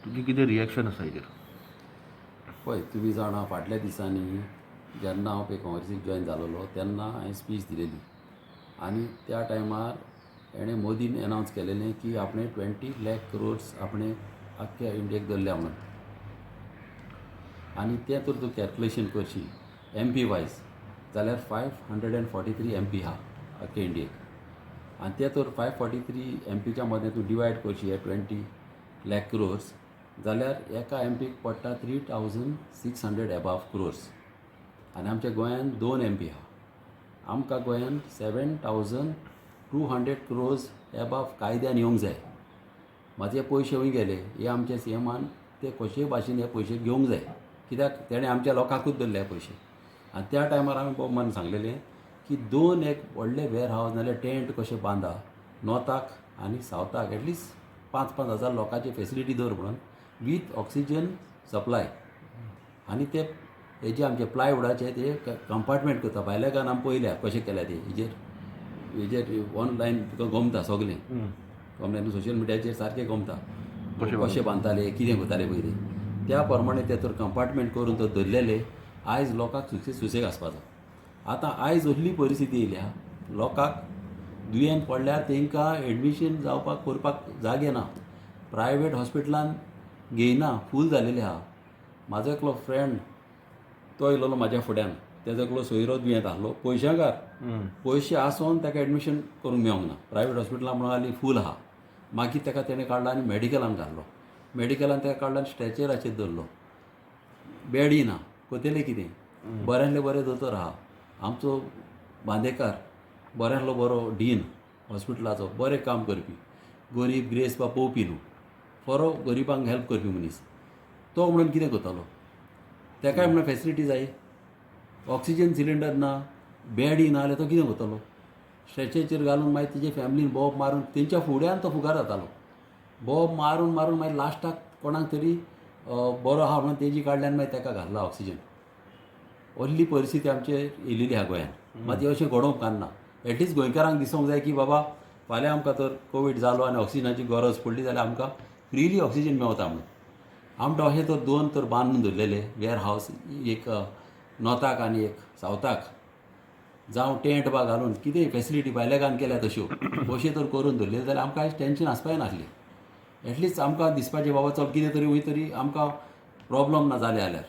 तुजें कितें रिएक्शन आसा हेजेर? पळय, तुमी जाणा, फाटल्या दिसांनी जेन्ना हांव पळय काँग्रेसीक जॉयन जालोलो तेन्ना हांवें स्पीच दिलेली आनी त्या टायमार हेणें मोदीन एनावन्स केलेलें की आपणें 20 लॅक क्रोर्स आपणें आख्ख्या इंडियेक दवरल्या म्हणून. आनी तें तर तूं कॅल्कुलेशन करशी एमपी वायज जाल्यार 543 एमपी आहा आख्खे इंडियेक. आनी ते तर 543 एमपीच्या मदें तूं डिवायड करशी हे 20 लॅक क्रोर्स जाल्यार एका एमपीक पडटा 3600 एबाव क्रोर्स. आनी आमच्या गोंयान दोन एमपी आहा. आमकां गोंयान 7200 crores above कायद्यान येवंक जाय. मात हे पयशे खंय गेले? हे आमच्या सीएमान ते कशेय भाशेन हे पयशे घेवंक जाय, कित्याक तेणें आमच्या लोकांकूच दवरले हे पयशे. आनी त्या टायमार आमी बोमान सांगलेलें की दोन एक व्हडले वेर हावज नाल्यार टेंट कशे बांदा नॉर्थाक आनी सावथाक, एटलिस्ट 5-5 हजार लोकांची फेसिलिटी दवर म्हणून वीथ ऑक्सिजन सप्लाय. आनी ते हेजे आमचे प्लायवुडाचे ते कंपार्टमेंट करता. भायल्या गान आमी पळयल्या कशें केल्या ते. हेजेर हेजेर ऑनलायन तुका गमता सगलें, ऑनलायन सोशल मिडियाचेर सारकें गमता कशें बांदताले, कितें करताले पयलीं. त्या प्रमाणे ते तर कंपार्टमेंट करून तर दवरलेले, आयज लोकांक सुसेग सुसेग आसपाचो. आतां आयज असली परिस्थिती येयल्या, लोकांक दुयेंत पडल्यार तांकां एडमिशन जावपाक करपाक जागे ना. प्रायवेट हॉस्पिटलान घेयना, फूल जालेले आहा. म्हाजो एकलो फ्रेंड, तो येयलेलो म्हाज्या फुड्यान. तेजो एकलो सोयरो दुयेंत आहलो, पयशांकार. पयशे आसोन ताका एडमिशन करूंक मेवंक ना. प्रायवेट हॉस्पिटलां म्हणून हाली फूल आहा. मागीर ताका तेणें काडलो आनी मेडिकलान घातलो. मेडिकलान ताका काडलो आनी स्ट्रेचराचेर दवरलो. बेडी ना. कोतेलें कितें? बऱ्यांतले बरे दोतोर आहा आमचो बांदेकार, बऱ्यांतलो बरो डीन हॉस्पिटलाचो, बरें काम करपी, गरीब ग्रेस बा पळोवपी न्हू, बरो गरिबांक हेल्प करपी मनीस. तो म्हणून कितें करतलो? ताकाय म्हणून फेसिलिटी जाय. ऑक्सिजन सिलिंडर ना, बेडी ना जाल्यार तो कितें करतलो? स्ट्रेचराचेर घालून मागीर तेजे फॅमिलीन बोब मारून तेंच्या फुड्यान तो फुगार जातालो. बोब मारून मारून मागीर लास्टाक कोणाक तरी बरो आहा म्हणून तेजी काडल्यान मागीर ताका घातला ऑक्सिजन. असली परिस्थिती आमचे येयलेली आहा गोंयान. मात हें अशें घडोवंक उपकारना. एटलिस्ट गोंयकारांक दिसोंक जाय की बाबा, फाल्यां आमकां तर कोवीड जालो आनी ऑक्सिजनाची गरज पडली जाल्यार आमकां फ्रिली ऑक्सिजन मेवता म्हणून. आमकां अशें तर दोन तर बांदून दवरलेले वेर हावस, एक नॉर्थाक आनी एक सावथाक, जावं टेंट बा घालून कितेंय फेसिलिटी भायल्या गान केल्या तश्यो, अशें तर करून दवरलें जाल्यार आमकां आयज टेंशन आसपाक नासलें. एटलिस्ट आमकां दिसपाचें, बाबा चल, कितें तरी वय तरी आमकां प्रोब्लम ना जालें जाल्यार.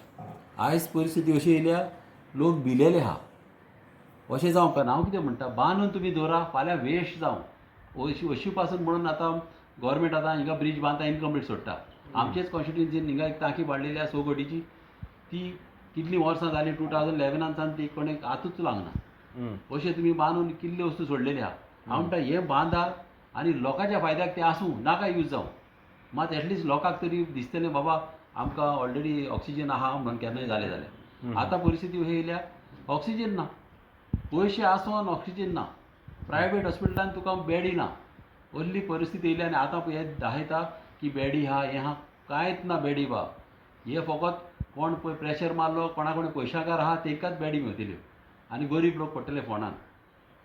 आयज परिस्थिती अशी येयल्या, लोक भिलेले आहा. अशें जावंक ना. हांव कितें म्हणटा, बांदून तुमी दवरा, फाल्यां वेस्ट जावं अशी अशी पासून म्हणून. आतां गोवोरमेंट आतां हिंगा ब्रीज बांदता, इनकम्प्लीट सोडटा. आमचेच कॉन्स्टिट्युएन्सीन हिंगा एक टांकी बांदलेली आसा 6 कोटीची. ती कितलीं वर्सां जालीं, 2011नान सावन ती कोणें हातूच लागना. अशें तुमी बांदून कितले वस्तू सोडलेली आहा. हांव म्हणटा, हें बांदा आनी लोकांच्या फायद्याक तें आसूं, नाका यूज जावं, मात एटलिस्ट लोकांक तरी दिसतलें, बाबा, आमकां ऑलरेडी ऑक्सिजन आहा म्हणून केन्नाय जालें जाल्यार. आतां परिस्थिती अशी येयल्या, ऑक्सिजन ना. पयशे आसोन ऑक्सिजन ना. प्रायवेट हॉस्पिटलान तुका बेडी ना. असली परिस्थिती येयली. आनी आतां पळय, हे दाखयता की बेडी आहा, हें आहा. कांयच ना बेडी बा. हे फकत कोण पळय प्रेशर मारलो, कोणा कोणी पयशाकार आहा तेंकाच बेडी मेवतल्यो आनी गरीब लोक पडटले फोंडान.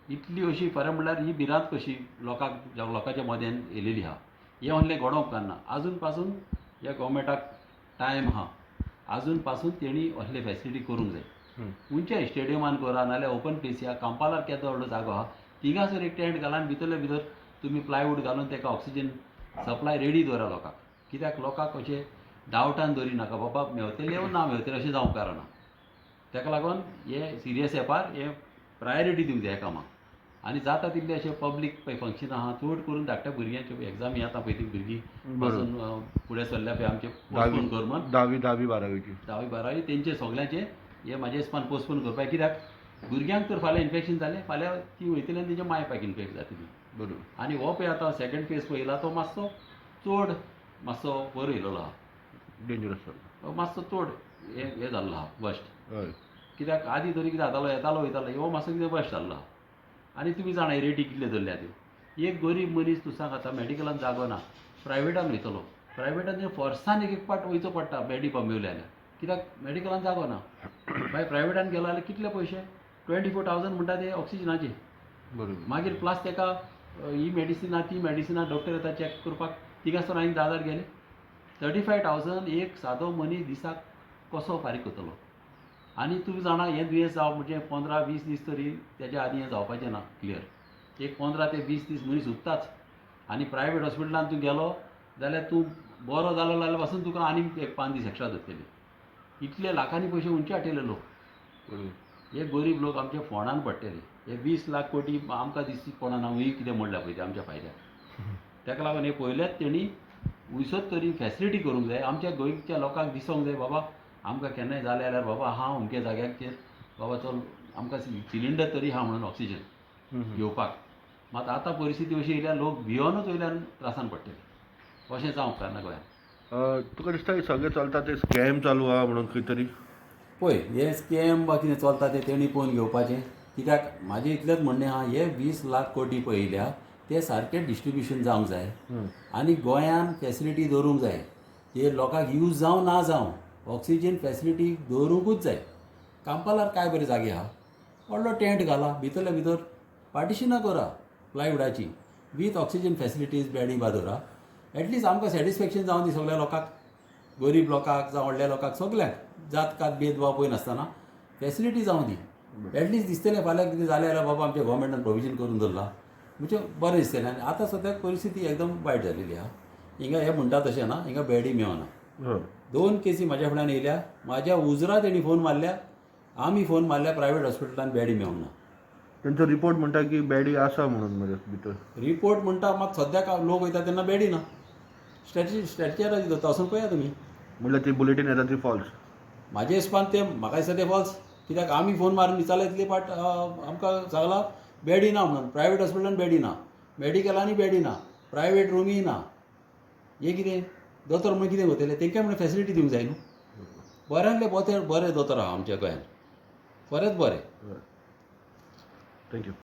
इतली अशी खरें म्हणल्यार ही भिरांत कशी लोकांक लोकांच्या मदेन येयलेली आहा. हें असलें घडोवंक उपकारना. आजून पासून ह्या गोवोरमेंटाक टायम आहा. आजून पासून तेणी असले फेसिलिटी करूंक जाय. खंयच्याय स्टेडियमान करा, नाल्यार ओपन प्लेस, ह्या कंपालार केदो व्हडलो जागो आहा, थिंगासर एक टेंट घाला आनी भितरले भितर तुमी प्लायवूड घालून ताका ऑक्सिजन सप्लाय रेडी दवरा लोकांक. कित्याक लोकांक अशें डावटान दवरी नाका, बाबा मेवतले वो ना मेवतले, अशें जावंक कारना. ताका लागून हे सिरियस एपार हे प्रायोरिटी दिवंक जाय ह्या कामाक. आनी जाता तितलें अशें पब्लीक पळय फंक्शन आहा, चड करून धाकट्या भुरग्यांच्यो एग्जामी आतां पळय, ती भुरगीं पासून फुडें सरल्या पळय आमचे, पोस्टपोन कर म्हण. धावी बारावीची. धावी बारावी तेंचे सगल्यांचे हे म्हाज्या हिसपान पोस्टपोन करपाक. कित्याक भुरग्यांक तर फाल्यां इन्फेक्शन जालें, फाल्यां ती वयतली आनी तेंच्या माय बापायक इन्फेक्ट जातली. आनी हो पळय आतां सेकंड फेज पळयला, तो मातसो चड मातसो बरो येयलेलो आहा. डेंजरस. हो मातसो चड हें हें जाल्लो आहा, बस्ट. कित्याक आदी तरी कितें जातालो, येतालो वयतालो, हो मातसो कितें बस्ट जाल्लो आहा. आनी तुमी जाणा रेटी कितल्यो धरल्या त्यो. एक गरीब मनीस, तूं सांग आतां, मेडिकलान जागो ना, प्रायवेटान वयतलो. प्रायवेटान फोर्सान एक एक पाट वयचो पडटा बेडी मेवले जाल्यार, कित्याक मेडिकलान जागो ना. मागीर प्रायवेटान गेलो जाल्यार कितले पयशे? 24,000 म्हणटा ते ऑक्सिजनाचे. मागीर प्लस ताका ही मेडिसिना, ती मेडिसिना, डॉक्टर येता चॅक करपाक, थिंगासर आनी 10,000 गेले. 35,000 एक सादो मनीस दिसाक कसो फारीक करतलो? आनी तुमी जाणा हें दुयेंस जावप म्हणजे 15-20 दीस तरी तेज्या आदीं हें जावपाचें ना क्लियर. एक 15 ते 20 दीस मनीस उरताच. आनी प्रायवेट हॉस्पिटलान तूं गेलो जाल्यार तूं बरो जालो जाल्यार पासून तुका आनीक एक 5 दीस एक्स्ट्रा धरतले. इतले लाखांनी पयशे खंयचे हाडटले लोक? हे गरीब लोक आमच्या फोंडान पडटले. हे 20 लाख कोटी आमकां दिसती पडना, हुंय कितें मोडल्या पळय ते आमच्या फायद्याक. ताका लागून हे पयलेच तेणी वयसत तरी फॅसिलिटी करूंक जाय. आमच्या गोंयच्या लोकांक दिसोंक जाय बाबा आमकां केन्नाय जालें जाल्यार बाबा आहा अमक्या जाग्याचेर बाबा चल आमकां सिलिंडर तरी आहा म्हणून ऑक्सिजन घेवपाक. मात आतां परिस्थिती अशी येयल्या लोक भियोनूच वयल्यान त्रासान पडटले. अशें जावंक उपकारना गोंयांत. तुका दिसता हे सगळें चलता ते स्कॅम चालू आहा म्हणून खंय तरी? पळय हे स्कॅम वा कितें चलता तें तेणी पळोवन घेवपाचें. कित्याक म्हाजें इतलेंच म्हणणें आहा, हे 20 लाख कोटी पळयल्या ते सारकें डिस्ट्रिब्युशन जावंक जाय आनी गोंयान फॅसिलिटी दवरूंक जाय. हे लोकांक यूज जावं ना जावं ऑक्सिजन फॅसिलिटी दवरूंकूच जाय. कांपालार काय बरे जागे आहा, व्हडलो टेंट घाला, भितरल्या भितर पार्टिशनां करा प्लायवुडाची वीथ ऑक्सिजन फॅसिलिटीज, बेडी बा दवरा. एटलिस्ट आमकां सॅटिस्फॅक्शन जावं दी सगळ्या लोकांक, गरीब लोकांक जावं व्हडल्या लोकांक, सगल्यांक जात कात भेदभाव पळय नासतना फॅसिलिटी जावं दी. एटलिस्ट दिसतलें फाल्यां कितें जालें जाल्यार बाबा आमच्या गोवोरमेंटान प्रोविजन करून दवरलां म्हणजे बरें दिसतलें. आनी आतां सद्याक परिस्थिती एकदम वायट जालेली आहा. हिंगा हे म्हणटा तशें ना, हिंगा बेडी मेवना. 2 केसी म्हाज्या फुड्यान येयल्या, म्हाज्या उजरा तेणी फोन मारल्या, आमी फोन मारल्या प्रायवेट हॉस्पिटलान बेडी मेवना. तेंचो रिपोर्ट म्हणटा की बेडी आसा म्हणून मरे भितर. रिपोर्ट म्हणटा मात सद्याक लोक वयता तेन्ना बेडी ना. स्ट्रॅचराचेर दवरता वचून पळया तुमी. म्हणल्यार ती बुलेटीन येता ती फॉल्स? म्हाजे हिसपान ते म्हाका दिसता ते फॉल्स. कित्याक आमी फोन मारून विचारले इतले पाट आमकां सांगलां बेडी ना म्हणून. प्रायवेट हॉस्पिटलान बेडी ना, मेडिकलांनी बेडी ना, प्रायवेट रुमीय ना. हें कितें दोतोर म्हणून कितें करतले? तेंकां म्हणून फॅसिलिटी दिवंक जाय न्हू. बऱ्यांतले बरे बरे दोतोर आहा आमच्या गोंयांत, बरेच बरे. Thank you.